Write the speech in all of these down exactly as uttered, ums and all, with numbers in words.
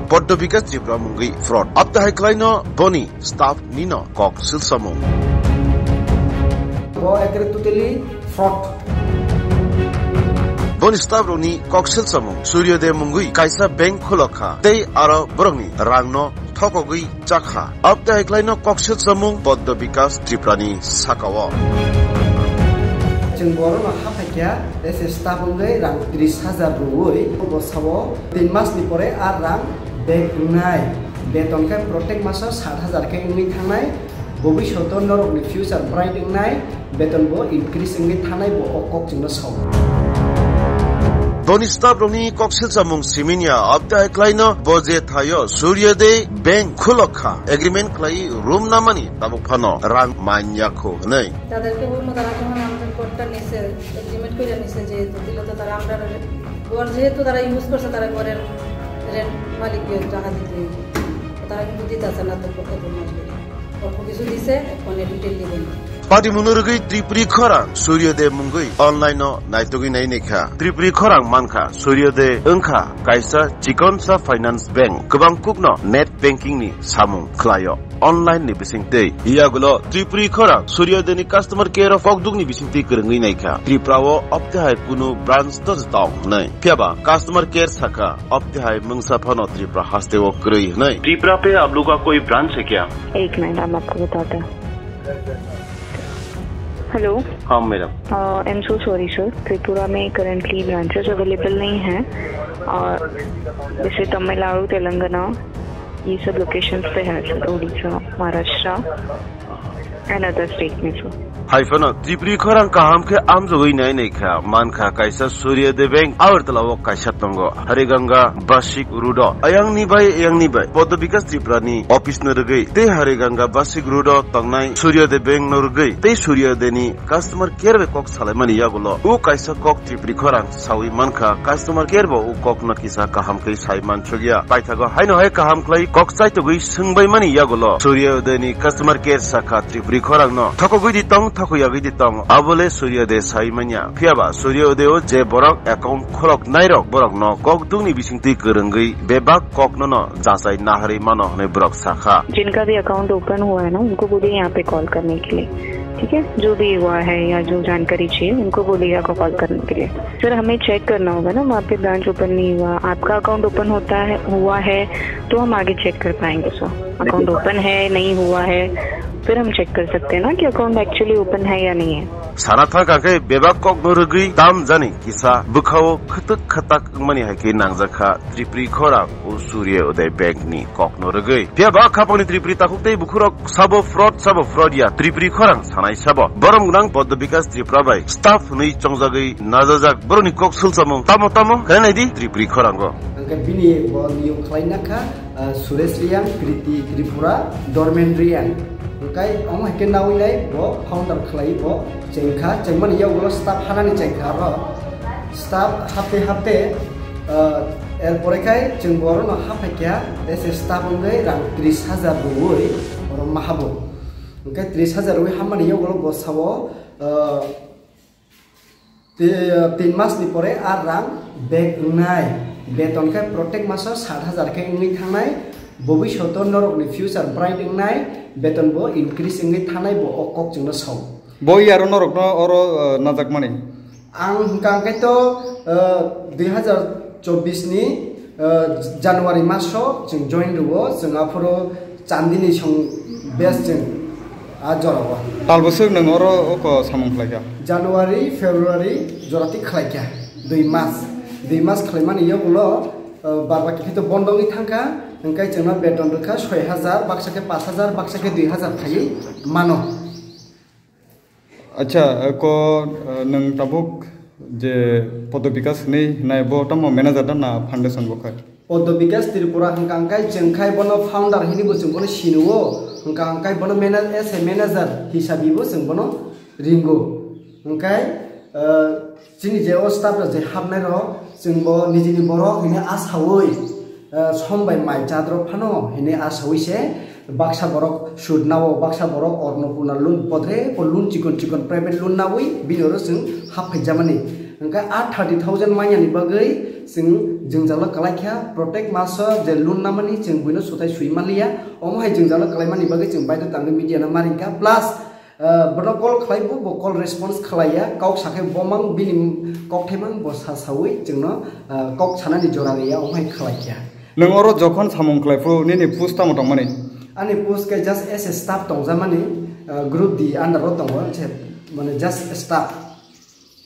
Poddo Bikas Tripura mungwi fraud. Abtahai khlaino boni staff nino kok silsamung. Bo ekre totally fraud. Boni staff rokni kok silsamung, Suryodoy mungwi kaisa bank khulok kha tei aro borokni rangno thokogwi chakha. Abtahai khlaino kok silsamung Poddo Bikas Tripurani sakao. Chwng borokno haphaikha, tei se staff wngwi rang tris hajar rwui, bo sao tin masni pore ar rang back wngnai. Beton khe protek maso sat hajar khe wngwi thangnai. Bobishoto norokni future bright wngnai, beton bo increase wngwi thanai, bo o kok chwngno sao. Boni staff rokni kok silsamung siminya abtahai khlaino bo je thaio Suryodoy bank khulok kha, agreement khlai room namani tabuk phano rang manya kho hwnwi. তাদেরকে বলবো, তারা যখন আমাদের ঘরটা নিছে, এগ্রিমেন্ট করে নিছে, যেহেতু দিলে তো তারা আমরা ঘর যেহেতু তারা ইউজ করছে, তারা ঘরের রেন্ট মালিককে টাকা দিতে হইবে। তারা কিন্তু দিতেছে না তো, কত মাস ধরে। অল্প কিছু দিছে, এখন ডিটেইল দিবে না। Pati munu rwgwi Tripuri khorang Suryodoy mungwi online-o naitugwi nai naikha. Tripuri khorang mankha Suryodoy wngkha kaisa chikonsa finance bank, kwbang kukno net banking ni samung khlaio. Online ni bisingtwi yagulo Tripuri khorang Suryodoy ni customer care o pokduk ni bisingtwi kwrwngwi naikha. Tripura o abtahai kunu branch to tong hwnwi. Phiyaba customer care sakha, abtahai mungsa phano Tripura haste o kwrwi hwnwi. Tripura पे आप लोग का कोई ब्रांच है क्या? एक मिनट, हम आपको बताते हैं। हेलो। हाँ madam. I am so sorry sir, Tripura में करंटली ब्रांचेस अवेलेबल नहीं है, और जैसे तमिलनाडु, तेलंगाना, ये सब लोकेशंस पे है sir, Orissa, Maharashtra and other state में sir. Hai phano Tripuri khorang kaham khe amjogwi nai nai kha, man kha kaisa Suryodoy Bank Agartala o kaisa tongo, Hariganga Basik Road o. Ayang ni bai, ayang ni bai, Poddo Bikas Tripura ni office no rwgwi, tei Hariganga Basik Road o tongnai Suryodoy Bank no rwgwi, tei Suryodoy ni customer care bai kok salaimani yagulo o kaisa kok Tripuri khorang sawi mankha, customer care bo o kokno kisa kaham khe sai mansukya. Paithago haino hai kaham khlai kok chaitugwi swngbaimani yagulo Suryodoy ni customer care sakha Tripuri khorangno, "Thokogwi di tong, thokogwi di tong, abole Suryodoy sai manya." Phiyaba Suryodoy o je borok account khulok nairok borokno kokdukni bisingtwi kwrwngwi bebak koknono jachai naharwi mano hwnwi borok sakha. जिनका भी account open हुआ है ना, उनको बोलिए यहाँ पे कॉल करने के लिए। ठीक है, जो भी हुआ है या जो जानकारी चाहिए, उनको बोलिए आपको कॉल करने के लिए। सर, हमें चेक करना होगा ना, वहाँ पे ब्रांच ओपन नहीं हुआ, आपका अकाउंट ओपन होता है, हुआ है, तो हम आगे चेक कर पाएंगे सर। अकाउंट ओपन है, नहीं हुआ है, फिर हम चेक कर सकते हैं ना कि अकाउंट एक्चुअली ओपन है या नहीं है। Sana thangkha khe bebak kokno rwgwi tam jani kisa bwkhao khwtwk khwtak wngmani hai khe nangjakha Tripuri khorang o Suryodoy Bank ni kokno rwgwi. Phiya ba khapangni Tripuri takhuk tei bukhurok sabo fraud, sabo fraud ya, Tripuri khorang sanai sabo. Borom gwnang Poddo Bikas Tripura bai staff hwnwi chongjagwi najajak borokni kok sulsamung tamo tamo khe nai di Tripuri khorango. Hwnkhe bini bo niyok khlai nakha, ah, Suresh Reang, Kriti Tripura, Dormen Reang. Hwnkhe omo hai khe nawi nai bo founder khlai bo chengkha, chengmani yagulo staff hanani chengkha aro. Staff hapte hapte, ah, er pore khai chwng borokno haphaikha, tei se staff wngwi rang tris hajar rwui oro mahabo. Hwnkhe tris hajar rwui hammani yagulo bo sao, ah, Te-, tin masni pore ar rang back wngnai. Beton khe protek maso sat hajar khe wngwi thangnai. Bobishoto norokni future bright wngnai. Beton bo increase wngwi thanai bo o kok chwngno sao. Bo iyaro norokno oro, eh, najakmani? Ang hwnkha hwnkhe to, eh, dui hazar chobbish ni, eh, January maso chwng join rwo, chwng aphuru Chandini song best chwng a jorao. Tal bwswk nwng oro oko samung khlaikha? January, February jora tik khlaikha, dui mas. Dui mas khlaimani yagulo, uh, bar baki khe to bondo wngwi thangkha, hwnkhe chwngno beton rwkha soi hajar, baksa khe pash hajar, baksa khe dui hajar khaiwi mano. Acha, ko, eh, nwng tabuk je Poddo Bikas hinwi hinai bo tamo manager da na foundation bo khai? Poddo Bikas Tripura hwnkha hwnkhe chwng khai bono founder hinwi bo chwng bono sinuo, hwnkha hwnkhe bono mana-, as a manager hisabi bo chwng bono ringo. Hwnkhe, eh, chini je o staff rok je hapnai rok chwng bo nijini borok hinwi asaui, eh, som bai mai chadrok phano hinwi asaui se baksa borok sut nao, baksa borok Ornopurna loan, podre po loan chikon chikon private loan naui bini oro chwng hap phaijamani. Hwnkhe a thirty thousand manyani bagwi chwng jwngjalo kwlaikha, protect maso je loan namani chwng buino sutai sui manliya, omo hai jwngjalo kwlaimani bagwi chwng baidho tangwi media no maringkha, plus, ah, bono call khlaibo, bo call response khlaiya, kok sakhe bo mang bini kokthai mang bo sa sawi chwngno, ah, kok sanani jora riya, omo hai khlaikha. Nwng oro jokhon samung khlai phuru nini post tamo tongmani? Ani post khe just as a staff tongjamani, ah, group D under o tongo, se mane just staff.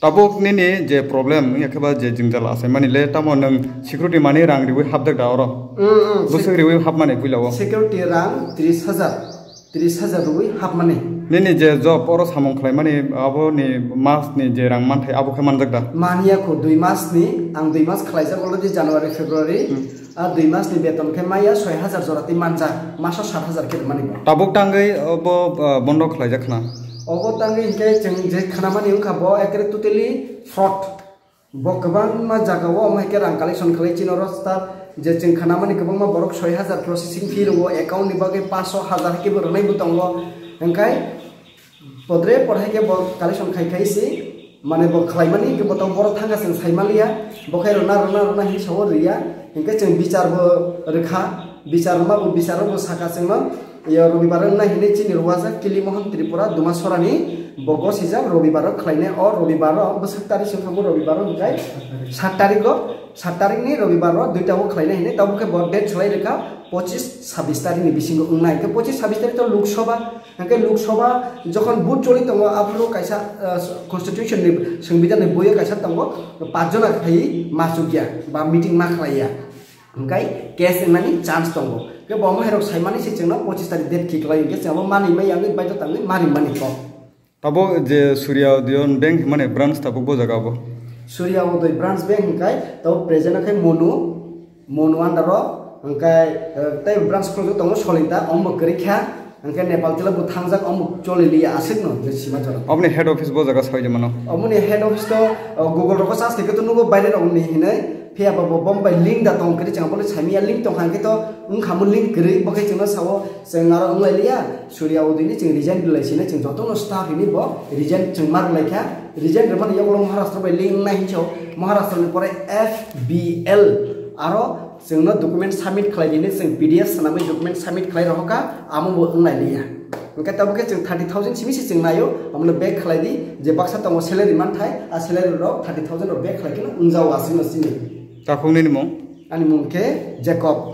Tabuk nini je problem wngya khe ba je jwngjal achaimani le tamo nwng security mani rang riwi hapdek da oro? Mm, mm, sec- Bwswk riwi hapmani puila o? Security rang tris hajar, tris hajar riwi hapmani. Nini je job oro samung khlaimani aboni mas ni je rang manthai abo khe manjak da? Manya kho dui mas ni, ang dui mas khlaijak already January, February. Hmm. A dui mas ni beton khe maya soi hajar jora twi manjak, maso sat hajar khe rwmani bo. Tabuk tangwi obo, ah, bondo khlaijak khna? Obo tangwi hinkhe chwng je khnamani wngkha bo ekre totally fraud. Bo kwbangma jagao omo hai khe rang collection khlai chini oro staff je chwng khnamani kwbangma borok soi hajar processing fee rwo, account ni bagwi paso hajar khe bo rwnai bo tongo. Hwnkhe Podre por hai khe bo collection khai khai si, mane bo khlaimani hinkhe bo to borok thangkha chwng sai manliya, bo khai rwna rwna rwna hinwi sao rwya, hinkhe chwng bichar bo rwkha, bichar rwma bo bichar bo sakha chwngno, yo Robibar wngna hinwi chini rwajak Kili Mohon Tripura Dumasora ni bo gosijak Robibar o khlainai, o Robibar o bwswk tarik se wngkha bo Robibar o hwnkhe sat tarik o, sat tarik ni Robibar o duita o khlainai hinwi tabuk khe bo date swlai rwkha pochis sabis tarik ni bisingo wngnai, hinkhe pochis sabis tarik to Lok Sabha. Hwnkhe Lok Sabha jokhon vote choli tongo, aphuru kaisa, ah, constitution ni, songbidhan ni boyo kaisa tongo, pach jona khai ma chukya ba meeting ma khlaiya. Hwnkhe case wngnani chance tongo. Hwnkhe bo omo hai rok saimani se chwngno pochis tarik date khiklai hwnkhe chwngno manwi ma yangwi baidho tangwi mari mani kok. Tabuk je Surya Udayan Bank hwnmani branch tabuk bo jaga bo? Surya Uday branch bank hwnkhe tabuk present o khe Monu, Monu under o, hwnkhe, eh, tei branch khuluk tongo Solinta, omo kwrwi kha, hwnkhe Nepal tila bo thangjak, omo choli liya aswk no, je sima jora. Oboni head office bo jaga soi mano? Oboni head office to, eh, Google rogo search khe to nugo baire rok ni hinwi, phiya ba bo Bombay link da tong kwrwi chwng, aboni saimanya link tong kha, hwnkhe to wngkha mo link kwrwi, bo khe chwngno sao, chwng aro wnglai liya, Surya Uday ni chwng resign rwlai sini, chwng jotono staff hini bo resign chwng ma rwlai kha, resign rwmani yagulo Maharashtra bai link wngnai hinwi sao, Maharashtra ni pore F B L aro Chwngno document submit khlai di hinwi chwng P D F swnamwi document submit khlai rohorkha, amo bo wnglai liya. Hwnkhe tabuk khe chwng thirty thousand simi se chwng naio, omono back khlai di, je baksa tongo salary manthai, a salary rok thirty thousand rok back khlai kheno wngjao aswkno chini. Takhuknini mung? Ani mung khe Jacob.